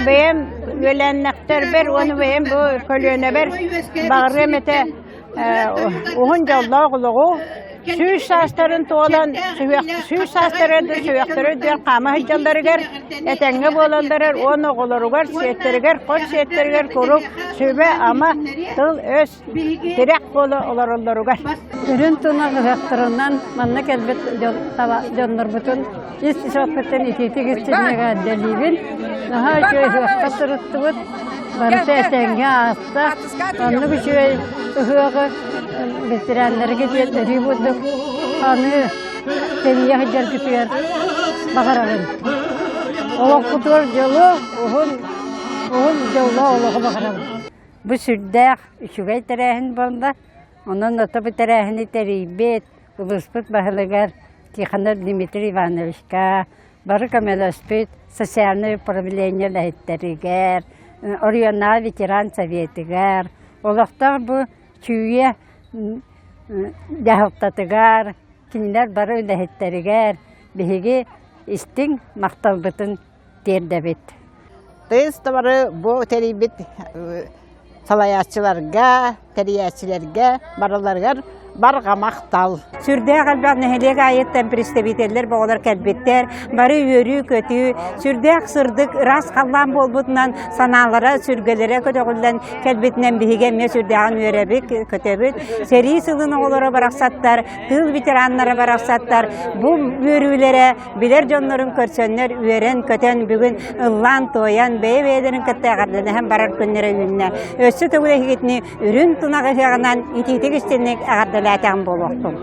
Бэйэм үөлээннэхтэрбэр уонна бэйэм бу көлүөнэбэр баҕарыам этэ уһун дьоллоох олоҕу, 100 саастарын туолан, 100 саастарын сүһүөхтэрэ үрдүгэр хаама сылдьалларыгар, этэҥҥэ буолалларыгар уонна оҕолоругар, сиэттэригэр, хос сиэттэригэр куруук сүбэ-ама, тыл-өс, тирэх буола олороллоругар. Үрүн туна ыһыахтарынан манна кэлбит дьоннорбутун ис ис итиитик истиннэгэ эрдэлиибин. Наһаа үчүгэй ыһыахха сырыттыбыт. Барыта этэҥҥэ ааста. Оннук үчүгэй ыһыаҕы ветераннарга диэн өрүү бурдук аны тэнийэ сылдьаргытыгар баҕарабын. Олохпутугар дьолу, уһун, уһун дьоллоох олоҕу баҕарабын. Бу сүрдээх үчүгэй тэрээһин буолла. Онон ото бу тэрээһини тэрийбит улууспут баһылыгар Тихонов Дмитрий Ивановичка, бары көмөлөспүт социальнай управление үлэһиттэригэр, оройуоннааҕы ветеран советыгар, олохтоох бу Чүүйэ дьаһалтатыгар, кинилэр бары үлэһиттэригэр биһиги истиҥ махталбытын тиэрдэбит. Тыйыс бары бу тэрийбит салайааччыларга, тэрийээччилэргэ барыларыгар барҕа махтал. Сүрдээх элбэх нэһилиэк аайыттан представителлэр боҕолор кэлбиттэр. Бары үөрүү-көтүү, сүрдээх сырдык, ыраас халлаан буолбутунан санаалара, сүргэлэрэ көтөҕүллэн кэлбитинэн биһиги эмиэ сүрдээҕин үөрэбит, көтөбүт. Сэрии сылын оҕолоро барахсаттар, тыыл ветераннара барахсаттар бу үөрүүлэрэ билэр дьоннорун көрсөннөр үөрэн-көтөн бүгүн ыллаан-туойан бэйэ-бэйэлэрин кытта эҕэрдэлэһэн барар күннэрэ үүннэ. Өссө төгүл эһигитини үрүн тунах ыһыаҕынан итиитик истинник эҕэрдэлээтэҕим буолуохтун.